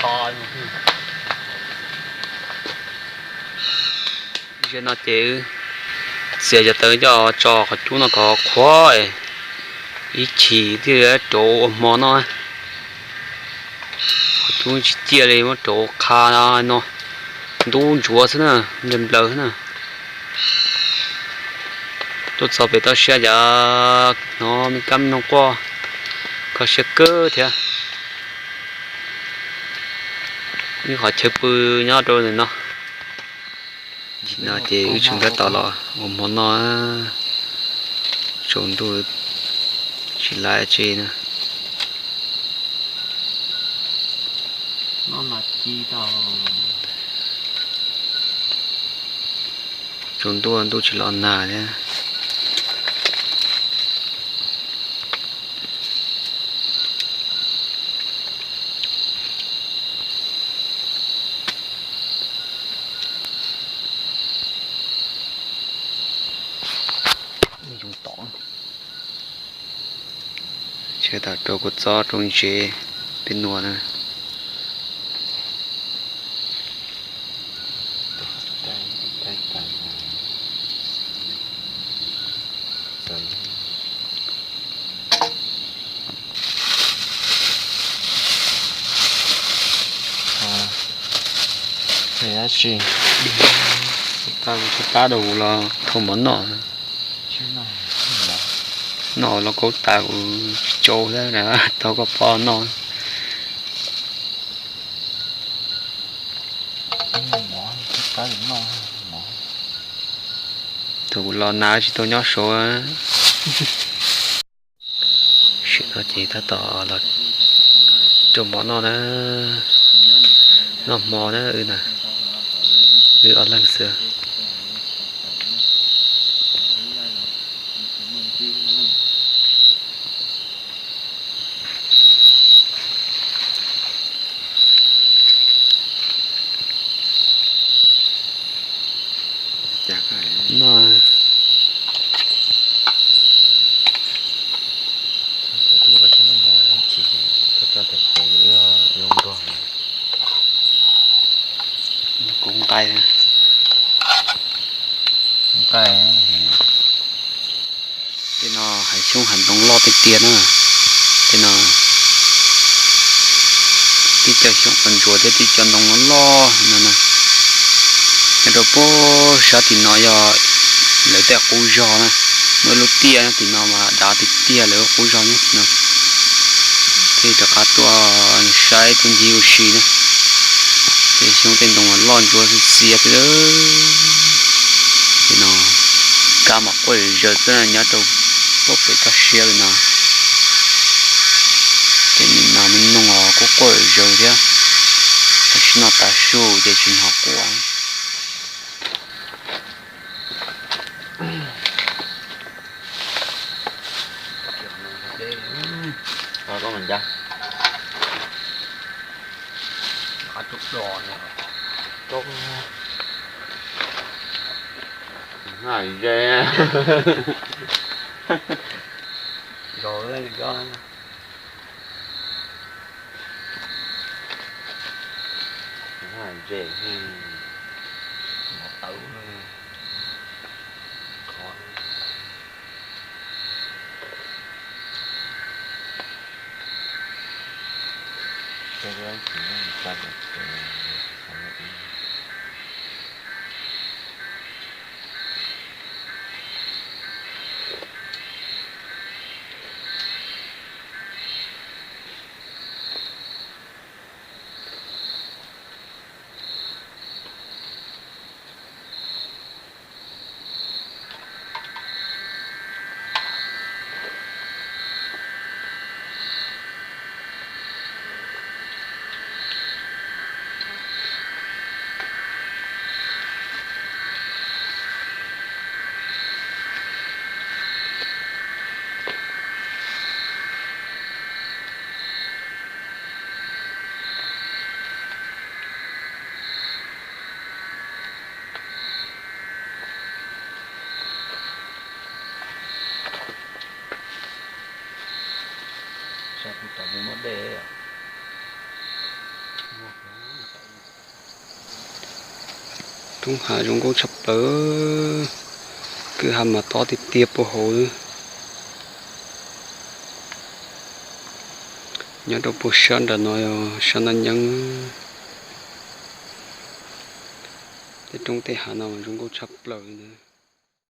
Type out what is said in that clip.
Zaum no ces txiav cov taws coj tso qhov cub no kom qhuav, ib chim thiaj rauv ua hmo noj. Qhov cub tsis ciaj li, muab rauv qha no, ntub ntsuav xwb na, nplaws nplaws xwb na. Tuaj txog pem toj siab cas hnov me kab me noog quaj, kho siab kawg thiab. Wb qhov chaw pw nyob rau ntawm no. Nim no ces wb tseem tab tom los ua hmo noj, tsaus ntuj tsis laib tsi na. Tsaus ntuj ntuj tsis los nag thiab. Tseg tam rau kua txob rau ntsev peb nua na. Dab tsi, tab dau los thauj mov noj. Noj lauj kaub tas kuv tsis tsau thiab, tau koj poj noj. Thaum kuv los nag tsis tau nyob saud. Sim no ces tab tom los rau mov noj na, noj hmo na, wb ob leeg xwb. Kuv nqaij, nqaij. Tej no hav xyoob hav ntoo loj tiag tiag na. Tej no tib co xyoob qos ntsuas thiab tib co ntoo loj loj no na. Nyob rau puag sab tim no yog lawv tej qub zog na. Muaj ib lub tiaj nyob tim no mas dav tiag tiag, lawv qub zog nyob tim no. Thiaj rov qab tuaj saib tuaj ncig ua si na. Tej xyoob tej ntoo loj ntsuab xiab xiab thiab. Tej no kab mas quaj zom zaws xwb, nyob rau puag pem toj siab li no. Tej me nas me noog os kuj quaj zom zaws thiab. Tam sim no tav su ces tsis hnov quaj. Zos ko, tawv, khov. Sab kuv cov mus muab dej os. Roob hav zoo nkauj tshaj plaws, kwj ha mas tob tiag tiag puag hauv. Nyob rau puag sab nram no yog sab Naj Nyeeb. Tej roob tej hav no zoo nkauj tshaj plaws li.